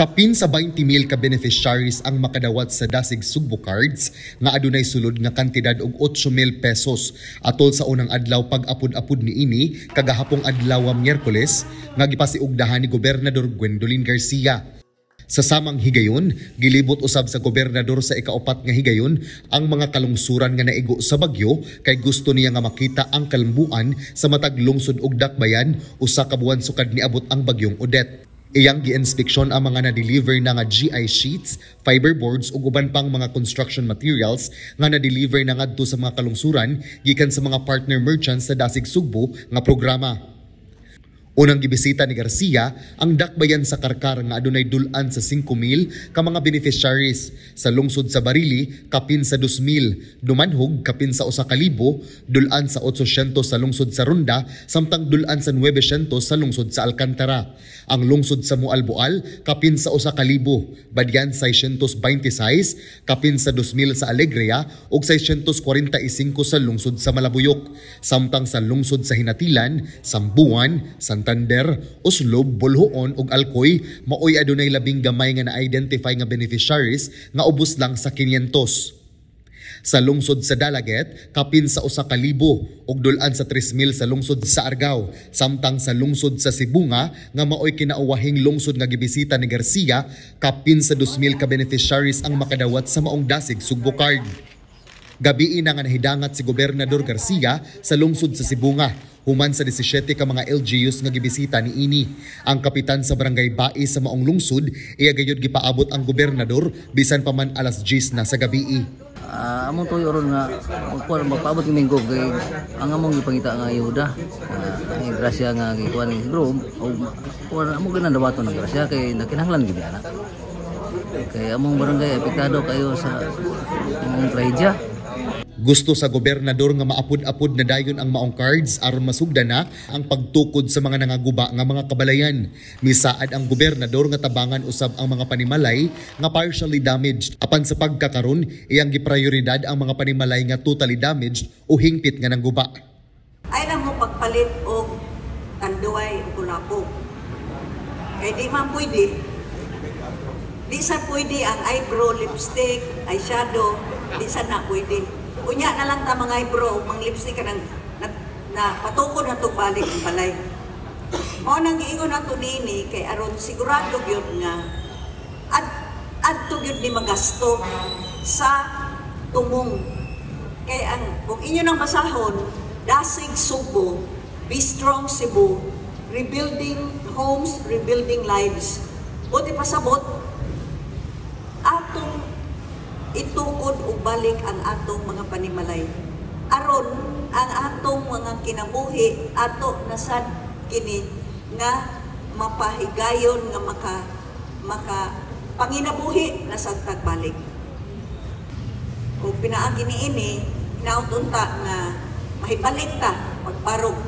Kapin sa 20,000 ka beneficiaries ang makadawat sa Dasig Sugbo Cards nga adunay sulod nga kantidad og 8,000 pesos atol sa unang adlaw pag-apod-apod niini kagahapong adlaw, Miyerkules, nga gipasiugdahan ni Gobernador Gwendolyn Garcia. Sa samang higayon, gilibot usab sa gobernador sa ikaupat nga higayon ang mga kalungsuran nga naigo sa bagyo kay gusto niya nga makita ang kalambuan sa matag lungsod ug dakbayan 1 ka buwan sukad niabot ang bagyong Odette. Iyang giinspeksyon ang mga na-deliver na nga GI sheets, fiberboards ug uban pang mga construction materials nga na-deliver na ngadto sa mga kalungsuran gikan sa mga partner merchants sa Dasig Sugbo nga programa. Unang gibisita ni Garcia ang dakbayan sa Carcar nga adunay dul-an sa 5,000 ka mga beneficiaries. Sa lungsod sa Barili, kapin sa 2,000, Dumanjug kapin sa 1,000, dul-an sa 800 sa lungsod sa Ronda, samtang dul-an sa 900 sa lungsod sa Alcantara. Ang lungsod sa Moalboal kapin sa 1,000, Badian 626, kapin sa 2,000 sa Alegria ug 645 sa lungsod sa Malabuyok. Samtang sa lungsod sa Ginatilan, Samboan, Santander, Oslob, Boljoon ug Alcoy maoy adunay labing gamay nga na-identify nga beneficiaries nga ubos lang sa 500. Sa lungsod sa Dalaguete, kapin sa 1,000 ug dul-an sa 3,000 sa lungsod sa Argao. Samtang sa lungsod sa Sibonga nga maoy kinauwahing lungsod nga gibisita ni Garcia, kapin sa 2,000 ka beneficiaries ang makadawat sa maong Dasig Sugbo Card. Gabii na nga nahidangat si Gobernador Garcia sa lungsod sa Sibonga human sa 17 ka mga LGUs nga gibisita niini. Ang kapitan sa barangay Bais sa maong lungsod iya gayud gipaabot ang gobernador bisan pa man alas 10 na sa gabii. Among tuyo ron nga magkuan magpaabot ng minggo kay ang among gipangita nga ayuda, ang grasya nga gikuan ni siguro o kuan amo ginan dawaton ng grasya kay nakinahanglan gid ana kay among barangay apektado kayo sa among trahedya. Gusto sa gobernador nga maapod-apod na dayon ang maong cards aron masugdan na ang pagtukod sa mga nangaguba nga mga kabalayan. Misaad ang gobernador nga tabangan usab ang mga panimalay nga partially damaged. Apan sa pagkakaron, iyang giprioridad ang mga panimalay nga totally damaged o hingpit nga nangguba. Ay lang mo pagpalit og tanduay o kulapo. Kay di man pwede. Di sa pwede ang eyebrow, lipstick, eyeshadow, di sa na pwede. Unya na lang ta mga eyebrow, mga lipstick ka nang na patukod na to balik ang balay. Mao nang giingon nato nini kay aron sigurado gyud nga ad adto gyud ni magasto sa tumong. Kay ang kung inyo nang basahon, Dasig Sugbo, Be Strong Cebu, rebuilding homes, rebuilding lives. Buot pasabot, atong itukod og balik ang atong mga panimalay. Aron ang atong mga kinabuhi ato nasad kini nga mapahigayon nga maka maka panginabuhi na sad tagbalik. Ug pinaagi niini, hinaut unta nga mahibalik ta pagbarog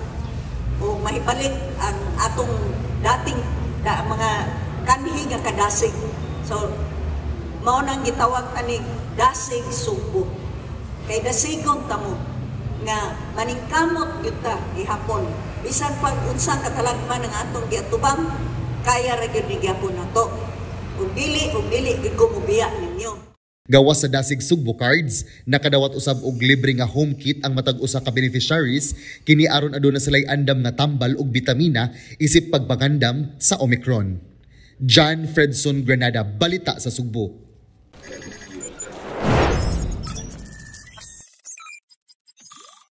o mahibalik ang atong dating mga kanhi nga kadasig. So mao nang gitawag tanig Dasig Sugbo. Kay dasigon ta mo nga maningkamot gyud ta gihapon. Bisan pag unsang katalagman ang atong giatubang, kaya ra gyud ni gyapon nato. Ug dili gyud ko mobiya ninyo. Gawas sa Dasig Sugbo Cards, nakadawat usab og libre nga home kit ang matag usa ka beneficiaries kini aron aduna sila'y andam nga tambal ug bitamina isip pagpangandam sa Omicron. John Fredson Granada, Balita sa Sugbo.